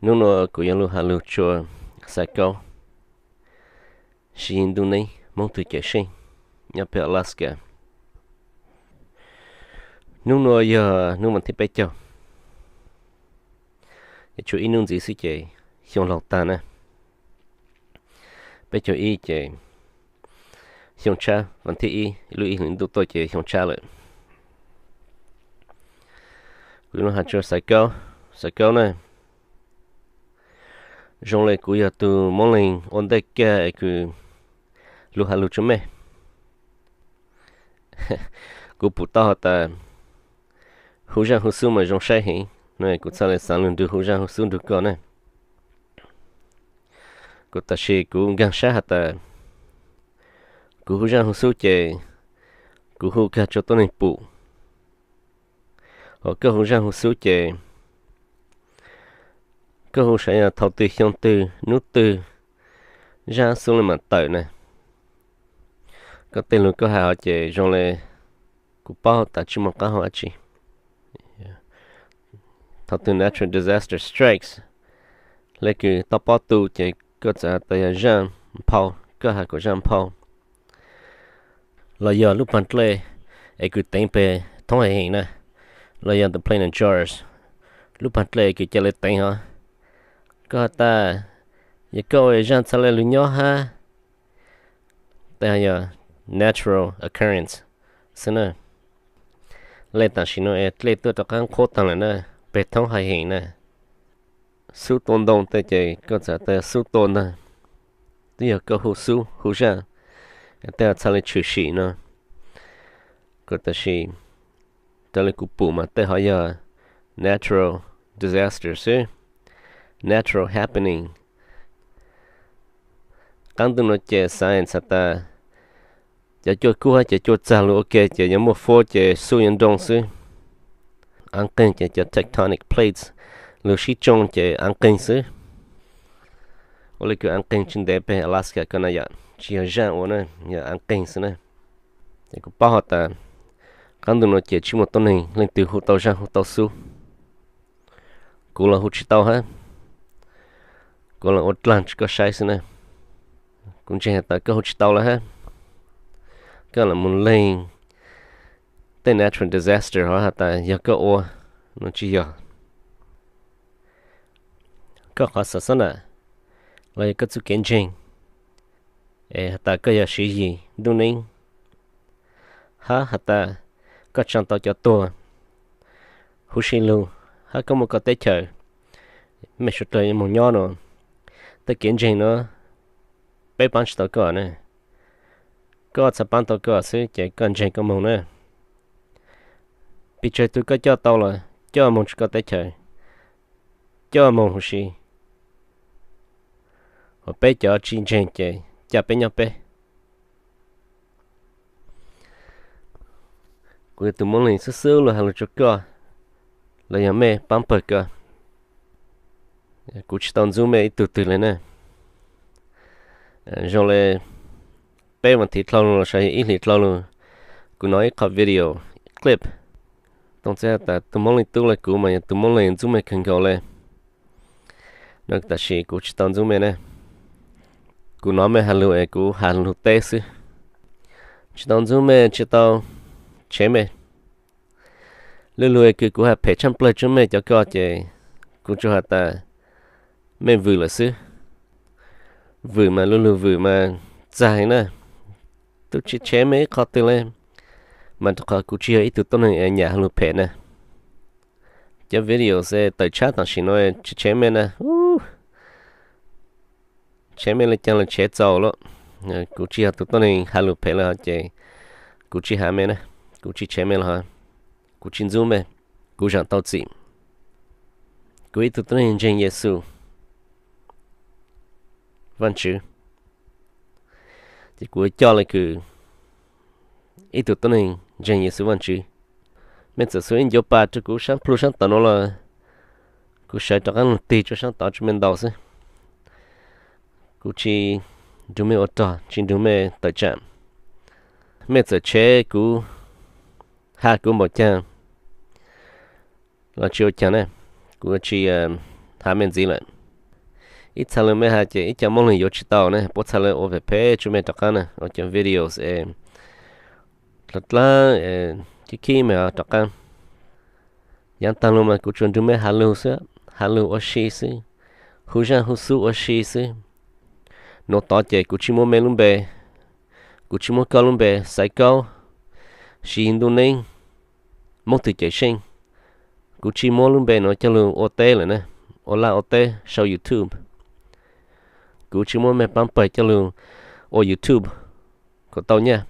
Hnub no kuv yuav lug has lug tsua Xaiv Kaub, siv ntuj neeb Hmoob tug cawm seej nyob peg Alaska. Hnub no yog hnub vas thib peb caug, es tshuav ib hnub ntxiv xwb ces xyoo laug tag na. Peb caug ib ces xyoo tshab, vas thib ib lub ib hlis ntuj tuaj ces xyoo tshab lawm. Kuv yuav lug has tsua Xaiv Kaub, Xaiv Kaub na, zoo le kuv yog tug Moob Leeg ua ntej kag es kws lug has lug tsua mej. Kuv pum tau has tas hu zaaj hu xub mas zoo saib heev no, kuv txhaj le xaav lug nrug hu zaaj hu xub nrug koj na. Kuv tam sim kuv nkaag sab has tas kuv hu zaaj hu xub ces kuv hu kag tsua tuab neeg pum. Hos koj hu zaaj hu xub ces koj hu sav yog thaus twg xyoo twg hnub twg zaaj xub le maam tawm na. Koj tej lug koj has hov ces zoo le kuv paub tas tsi muaj qaab hau dlaab tsi. Thaus twg natural disaster strikes, le kws toj pob tu ces koj txawm has tas yog zaaj nphau, koj has kuas zaaj nphau. Los yog lub paag dlej es kws teev peg thoob hais heem na, los yog the plane in jars, lub paag dlej kws ca le teev hov. Koj has tas yog koj ua zaaj txhad le lug nyob hab, tes yog natural occurrence xwb na. Le tam sim no es dlej tuaj rov qaab qhuav taag lawm na, peg thoob hais heem na. Xub tua ntoo tej ces koj txawm tas xub tua ntag, twb yog koj hu xub hu zaaj, tej txhad le tshwm sim no. Kuv tam sim raws le kuv pum mas tej hov yog natural disaster xwb, natural happening. Qaab ntuj no ces science has tas cov cuaj kub hab cov cuaj txag lug ua ke ces yuav muaj fuab ces xub yuav nroo xwb. Aav qeeg ces cov tectonic plates lug sib tsoo ces aav qeeg xwb. Ua le kws aav qeeg tsi ntev peg Alaska ko na yom, tsi yog zaaj ua na, yog aav qeeg xwb na. Ces kuv paub has tas qaab ntuj no ces tsi muaj tuab neeg leej twg hu tau zaaj hu tau xub. Kuv los hu tsi tau hab, kuv los ua dlaag tsua koj saib xwb na. Kuv ntseeg has tas koj hu tsi tau lawm hab, koj lam moog leeg tej natural disaster hov has tas yog koj ua no tsi yog. Koj qhov xaav xaav nam los yog koj txuj kev ntseeg es has tas koj yog siv yig ntuj neeb hab has tas koj tsaa tau cov tuag huv si lug hab koj muaj koj teb chaws, mej suav dlawg yuav moog nyob no. Tej kev ntseeg nuav peb paab tsi tau koj na. Koj txhad paab tau koj xwb ces koj ntseeg koj moog na. Pes tsawg tug koj coj tau los coj moog tsua koj teb chaws, coj moog huv si. Hos peb cov tsi ntseeg ces ca peb nyob peb. Kuv yog tug Moob Leeg xub xub lug has lug tsua koj, los yog mej paab pawg koj. Kuv tsi tau ntxub mej ib tug twg le na. Zoo le peb vas thiv dlhau lug los yog ib hlis dlhau lug, kuv nov ib qho video clip tooj txhab tas tug Moob Leej Tub le kuv mas yog tug Moob Leej ntxub mej kawg nkaus le. No tam sis kuv tsi tau ntxub mej na. Kuv nov mej has lug es kuv has lug teb xwb, tsi tau ntxub mej, tsi tau tshev mej. Lu lug kws kuv has phem tshaaj plawg tsua mej cov ko ces kuv tsuas has tas mej vwm lawm xwb. Vwm mas lu lug vwm mas txag heev na, tub tsi tshev mej ib qho twg le, mas rau qhov kuv tsi yog ib tug tuab neeg es nyam has lug phem na. Cov video se tawm tshab tam sim no tsi tshev mej na. Tshev mej le caag los tshev txaus lawm. Kuv tsi yog tug tuab neeg has lug phem le hov ces kuv tsi has mej na, kuv tsi tshev mej le hov, kuv tsi ntxub mej. Kuv zaam tau txim, kuv ib tug tuab neeg ntseeg Yexus Vaajtswv, ces kuv coj le kws ib tug tuab neeg ntseeg Yexus Vaajtswv. Mej txawm xuas ib ncuav pas rua kuv saab plhu saab tod nuav los kuv sawv rov qaab lug tig tsua saab tod tsua mej ntaus xwb. Kuv tsi nrug mej ua rog, tsi nrug mej tawm tsaam. Mej txawm tshev kuv, has kuv npaum caag los tsi ua caag na, kuv tsi has mej ntxiv lawm. Ib txha lug mej has ces ib co Moob Leeg yuav tsis tau ne, puab txha lug ua phem phem tsua mej rov qaab na, ua cov videos es dlawg dlawg, khib khib mej rov qaab. Yaav taag lug mas kuv tsuas nrug mej has lug xwb, has lug ua si xwb, hu zaaj hu xub ua si xwb. Nuav tod ces kuv tsis muab mej lub npe, kuv tsis muab koj lub npe Xaiv Kaub, Siv Ntuj Neeb, Moob Twg Cawm Seej, kuv tsis muab lub npe nuav coj lug ua teb lawm na, ua laj ua teb sau YouTube. Kuv tsis muab mej paab pawg coj lug ua YouTube kom tau nyaj.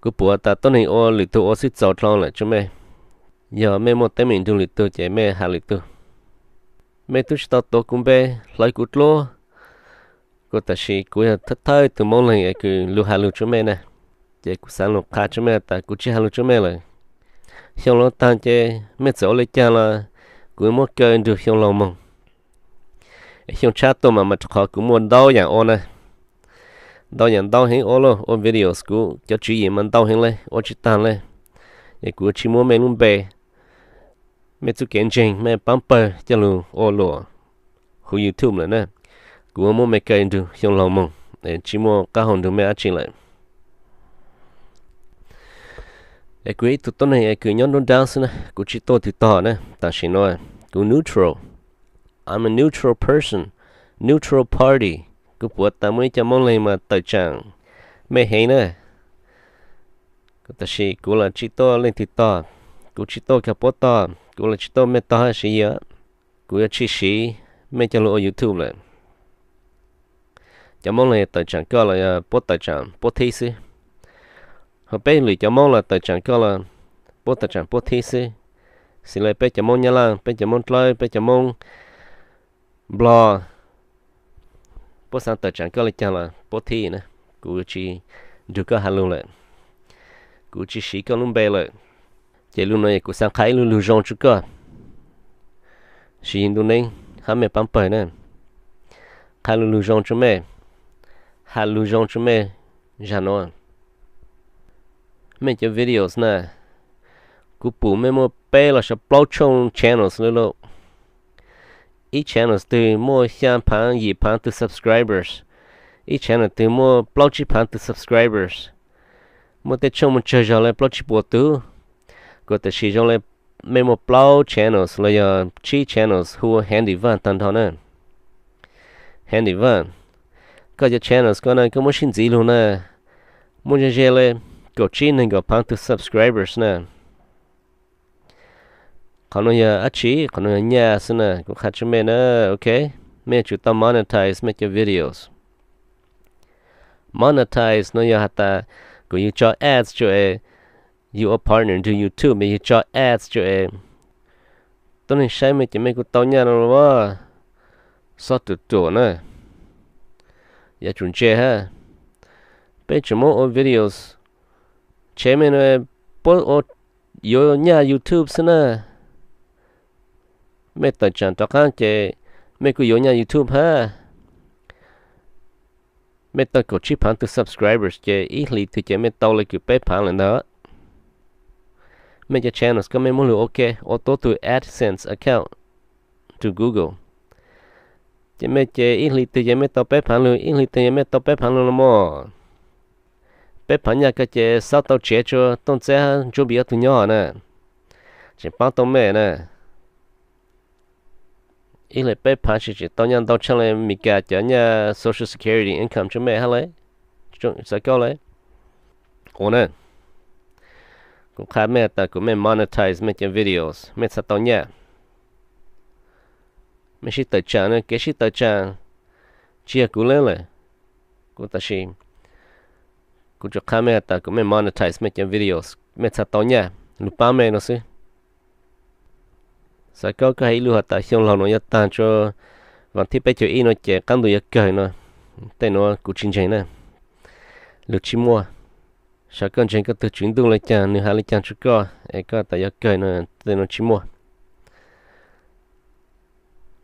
Kuv pum tas tuab neeg ua lwm tug ua xwb txaus dlhau lawm tsua mej. Yog mej muaj teeb meem nrug lwm tug ces mej has lwm tug. Mej tub tsis tau tuav kuv npe, hlawv kuv dluab, kuv tab sis kuv yog thawj thawj tug Moob Leeg es kws lug has lug tsua mej na. Ces kuv xaav lug qha tsua mej tas kuv tsis has lug tsua mej lawm. Xyoo laug taag ces mej txawm ua le caag los kuv muab kaw nrug xyoo laug moog. Xyoo tshab tuaj mas mas rau qhov kuv muaj ntau yaam ua na, ntau yaam ntau heev ua lauj, ua videos kuv cov tswv yim mas ntau heev le, ua tsis taag le. Es kuv tsis muab mej lub npe, mej txuj kev ntseeg, mej paab pawg coj lug ua luam huv YouTube lawm na. Kuv muab mej kaw nrug xyoo laug moog, tsis muaj qaab hau nrug mej dab tsi lawm. Es kuv ib tug tuab neeg es kws nyob nruab nraab xwb na, kuv tsis tuaj twg tog na, tam sim nuav kuv neutral. I'm a neutral person, neutral party. Kuv pum tas muaj ib co Moob Leeg mas tawm tsaam mej heev na, kuv tab sis kuv los tsis tuaj leej twg tog, kuv tsis tuaj kag puab tog, kuv los tsis tuaj mej tog hab siv yig. Kuv yuav tsis siv mej coj lug ua YouTube lawm. Cov Moob Leeg tawm tsaam koj los yog puab tawm tsaam puab thib xwb, ho peb lwm cov Moob los tawm tsaam koj los puab tawm tsaam puab thib xwb. Xws le peb cov Moob Nyab Laj, peb cov Moob Dlawb, peb cov Moob Nplog, puab xaav tawm tsaam koj le caag los puab thib na. Kuv tsis nrug koj has lug lawm, kuv tsis siv koj lub npe lawm. Ces lug no es kuv xaav qha ib lug lug zoo tsua koj, Siv Ntuj Neeb hab mej paab pawg na. Qha lug lug zoo tsua mej, has lug zoo tsua mej zaag nuav. Mej cov videos na, kuv pum mej muaj peb los yog plaub tshooj channels le lauj. Ib channels twg muaj xyaa phaav yim phaav tug subscribers, ib channel twg muaj plaub tsib phaav tug subscribers, muaj tej tshooj muaj tsawg zog le plaub tsib puas tug. Kuv tab sis zoo le mej muaj plaub channels los yog tsib channels hu ua Handy Vaj taag nrho na. Handy Vaj, koj cov channels ko na koj muab sib ntxiv lug na, muaj ze ze le kaum tsib neeg nkaum phaav tug subscribers na. Qhov nuav yog dab tsi? Qhov nuav yog nyaj xwb na, kuv qha tsua mej na, ok? Mej yuav tsum tau monetize mej cov videos. Monetize no yog has tas kuas yug tso ads tsua es, yug ua partner nrug YouTube es yug tso ads tsua es tuab neeg saib mej ces mej kuj tau nyaj no los. Xob ruam ruam na, yuav tsum ntse hab. Peb tseem muab ua videos tshev mej no, puab yuav nyaj YouTube xwb na. Mej tawm tsaam rov qaab ces mej kuj yuav nyaj YouTube hab. Mej tau kaum tsib phaav tug subscribers ces ib hlis twg ces mej tau le kws peb phaav lawm ntag. Mej cov channels ko mej muab lug ua ke, ua tuab tug AdSense account rua Google, ces mej ces ib hlis twg ces mej tau peb phaav lug, ib hlis twg ces mej tau peb phaav lug los mas. Peb phaav nyaj ko ces xob tau tsev tsua Tooj Txeb hab Ntsuab Npis ob tug nyob na, tseem paab tau mej na. Ib hlis peb phaav tsis tseem tau nyaj ntau tshaj le Meskas cov nyaj Social Security income tsua mej hab le, Xaiv Kaub le. Ua na, kuv qha mej tas kuas mej monetize mej cov videos mej txhad tau nyaj. Mej sib tawm tsaam na, kev sib tawm tsaam tsis yog kuv le lawm, kuv tab sis kuv tsuas qha mej tas kuas mej monetize mej cov videos mej txhad tau nyaj, lug paab mej no xwb. Xaiv Kaub, koj has ib lug has tas xyoo laug nuav yuav taag tsua vas thib peb caug ib no ces qaab ntuj yuav kawg no, tej nuav kuv tsis ntseeg na, lug tsis muaj. Xaiv Kaub, koj ntseeg koj tug tswv ntuj le caag, nwg has le caag tsua koj es koj tas yuav kawg no, tej nuav tsis muaj.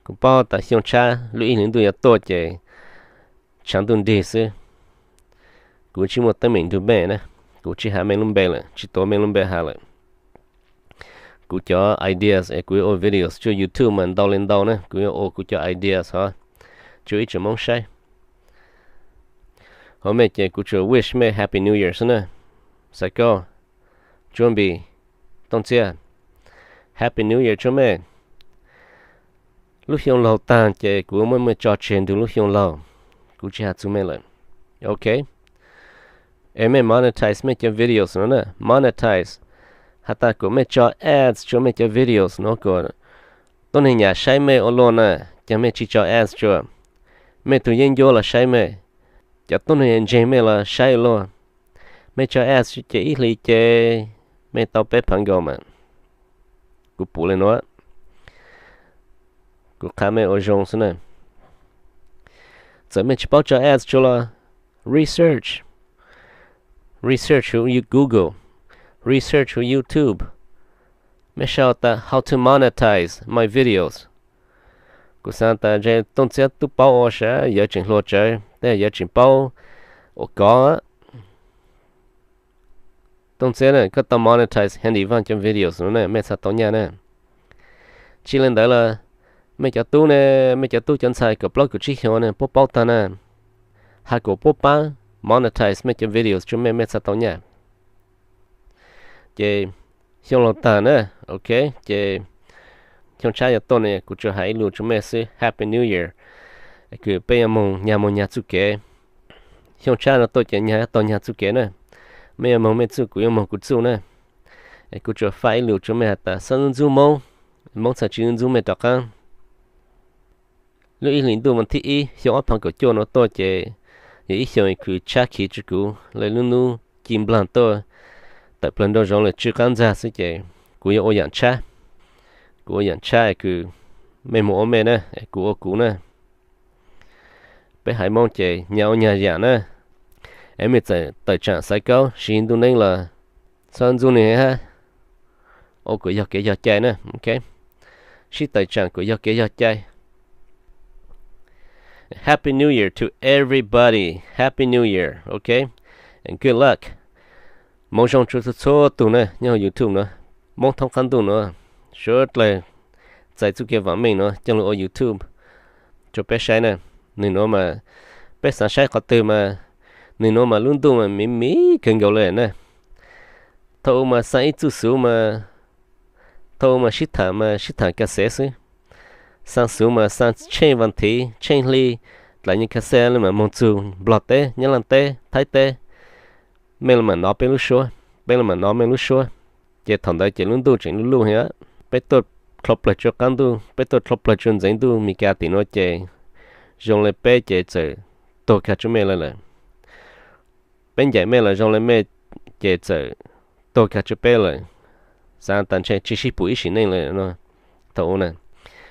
Kuv paub tas xyoo tshab lub ib hlis ntuj yuav tuaj ces tshav ntuj nrig xwb. Kuv tsis muaj teeb meem nrug mej na, kuv tsis has mej lub npe lawm, tsis tuav mej lub npe has lawm. Kuv cov ideas es kuv yuav ua videos tsua YouTube mas ntau le ntau na, kuv yuav ua kuv cov ideas hov. tsuas ib tsoom Hmoob saib. Hauv mej ces kuv tsuas wish mej Happy New Year xwb na. Xav koj, Tsuab Npis, Tooj Txiab, Happy New Year tsuab mej. Lub xyoo laug tag ces kuv muab mej tso tseg ntu lub xyoo laug, kuv tsis has txug mej lawm. Ok. Es mej monetize mej cov videos no na, monetize has tas kuas mej tso ads tsua mej cov videos no kuas tuab neeg nyam saib mej ua luaj na, ces mej tsis tso ads tsua, mej tug yeeb ncuab los saib mej, cov tuab neeg ntseeg mej los saib ua luaj. Mej tso ads ces ib hlis ces mej tau peb phav nkaus mas. Kuv pum le nuav, kuv qha mej ua zoo xwb na. Txawm mej tsis paub tso ads tsua los research, research huv Google, research huv YouTube. Mej sau tas how to monetize my videos. Kuv xaav tas ntshe Tooj Txiab tub paub ua sav, yawg tseem hluas tsawv tej yawg tseem paub ua kov. Tooj Txiab na, koj tau monetize Handy Vaj cov videos no na, mej txhaj tau nyaj na. Tsi le ntawd los mej cov tub ne, mej cov tub cov ntxhais kaum plaub kaum tsib xyoos ne puab paub tag na, has kuas puab paab monetize mej cov videos tsua mej, mej txhaj tau nyaj. Ces xyoo laug tag na, ok, ces xyoo tshab yuav tuaj ne kuv tsuas has ib lus tsua mej xwb, Happy New Year, kws peb yuav moog nyag moog nyag txuj kev. Xyoo tshab no tuaj ces nyag yuav tau nyag txuj kev na. Mej yuav moog mej txuj, kuv yuav moog kuv txuj na. Es kuv tsuas faj ib lus tsua mej has tas xob ntxub Moob, Moob txhaj tsi ntxub mej rov qaab. Lub ib hlis ntuj vas thib ib xyoo ob phav kaum cuaj no tuaj ces yog ib xyoos kws tshab khiv tsua kuv le lub nub ci nplaag tuaj tawm plawg nrau zoov le tsw qaab ntxag xwb ces kuv yuav ua yaam tshab. Kuv ua yaam tshab kws mej moog ua mej na, kuv ua kuv na. Peb haiv Moob ces nyag ua nyag yaam na. Es mej txawm tawm tsaam xaiv kaub siv ntuj neeb los xob ntxub nwg hab, ua kuas yog kev yog cai na, ok. Sib tawm tsaam kuas yog kev yog cai. Happy New Year to everybody. Happy New Year, ok. And good luck. Hmoov zoo tsua txhua txhua tug na nyob hauv YouTube nuav, Moob thoob qaab ntuj nuav, suav dlawg txais txuj kev vaam meej nuav coj lug ua YouTube rua peb saib na. Nwg nuav mas peb xaav saib qhov twg mas, nwg nuav mas lub ntuj mas miv miv kawg nkaus le na. Thaum ub mas xaa ib txuj xuv mas, thaum ub mas sib thaam mas sib thaam ka xev xwb. Xaa xuv mas xaa tsheej vas thiv tsheej hli, dlaim nyag ka xev le mas moog txug Nplog teb, Nyab Laaj teb, Thaib teb. Mej le mam nov peb lub suab, peb le mam nov mej lub suab. Ces thaum ntawd ces lub ntuj tseem luj luj heev. Peb tuaj dlhau plawg tsua qaab ntuj, peb tuaj dlhau plawg tsua ntxeev ntuj Mis Kas tim nuav ces zoo le peb ces txawm tuag kag tsua mej le lawm. Peb ncaim mej los zoo le mej ces txawm tuag kag tsua peb lawm. Xaav tas ntshe tsi sib pum ib sim neej le no thaum ub na.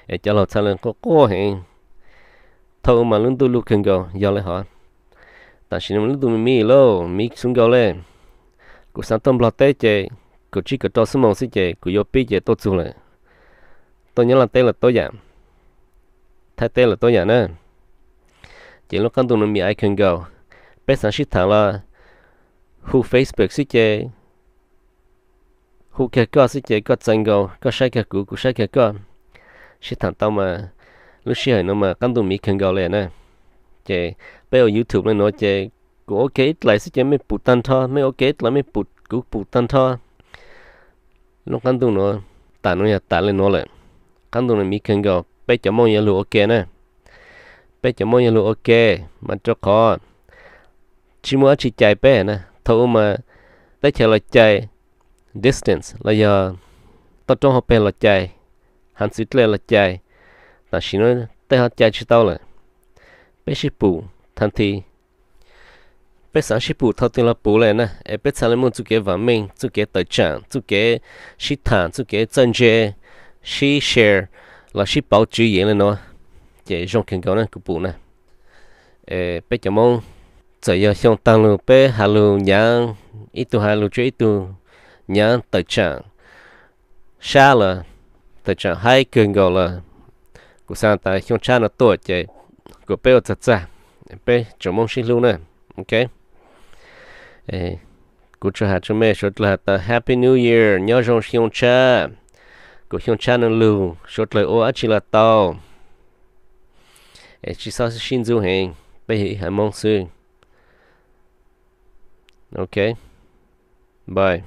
Es cov laug txhaj le quaj quaj heev. Thaum ub mas lub ntuj luj kawg nkaus yog le hov. Tam sim no lub ntuj miv miv lauj, miv xuv nkaus le. Kuv xaav tuaj Nplog teb ces kaum tsib kaum rau xuab moos xwb ces kuv yuav pib ces tuaj txug lawm. Tuaj Nyab Laaj teb los tuab yaam, Thaib teb los tuab yaam na. Ces lub qaab ntuj nuav miv aiv kawg nkaus. Peb xaav sib thaam los hu Facebook xwb ces hu kag koj xwb ces koj txais nkaus, koj saib kag kuv, kuv saib kag koj. Sib thaam tau mas lub sij hawm nuav mas qaab ntuj miv kawg nkaus le na. Ces peb ua YouTube le nuav ces kuv ua ke ib dlaim xwb ces mej pum tag nrho, mej ua ke ib dlaim mej pum kuv pum tag nrho. Lub qaab ntuj nuav, tam nuav yog tam le nuav lawm. Qaab ntuj nuav miv kawg nkaus, peb cov Moob yuav lug ua ke na. Peb cov Moob yuav lug ua ke, mas rau qhov tsi muaj dab tsi cais peb na. Thaum ub mas teb chaws los cais, distance los yog toj roob hauv pes los cais, hav txwv dlej los cais, tam sim nuav tej ho cais tsi tau lawm. Peb sib pum thaum twg, peb xaav sib pum thaum twg los pum le na. Es peb txhaj le muaj txuj kev vaam meej, txuj kev tawm tsaam, txuj kev sib thaam, txuj kev txawj ntse, sib share los sib pauv tswv yim le nuav, ces zoo kawg nkaus na kuv pum na. Es peb cov Moob, txawm yog xyoo taag lug peb has lug nyaav, ib tug has lug tsua ib tug nyaav, tawm tsaam sab los tawm tsaam haib kawg nkaus los, kuv xaav tas xyoo tshab no tuaj ces kuas peb ua txag txag, peb tsoom Moob sib hlub na. Ok, kuv tsuas has tsua mej suav dlawg has tas Happy New Year, nyob zoo xyoo tshab. Kuas xyoo tshab no lug suav dlawg ua dab tsi los tau. Es tsis txhob sib ntxub heev, peb yog ib haiv Hmoob xwb. Ok, bye.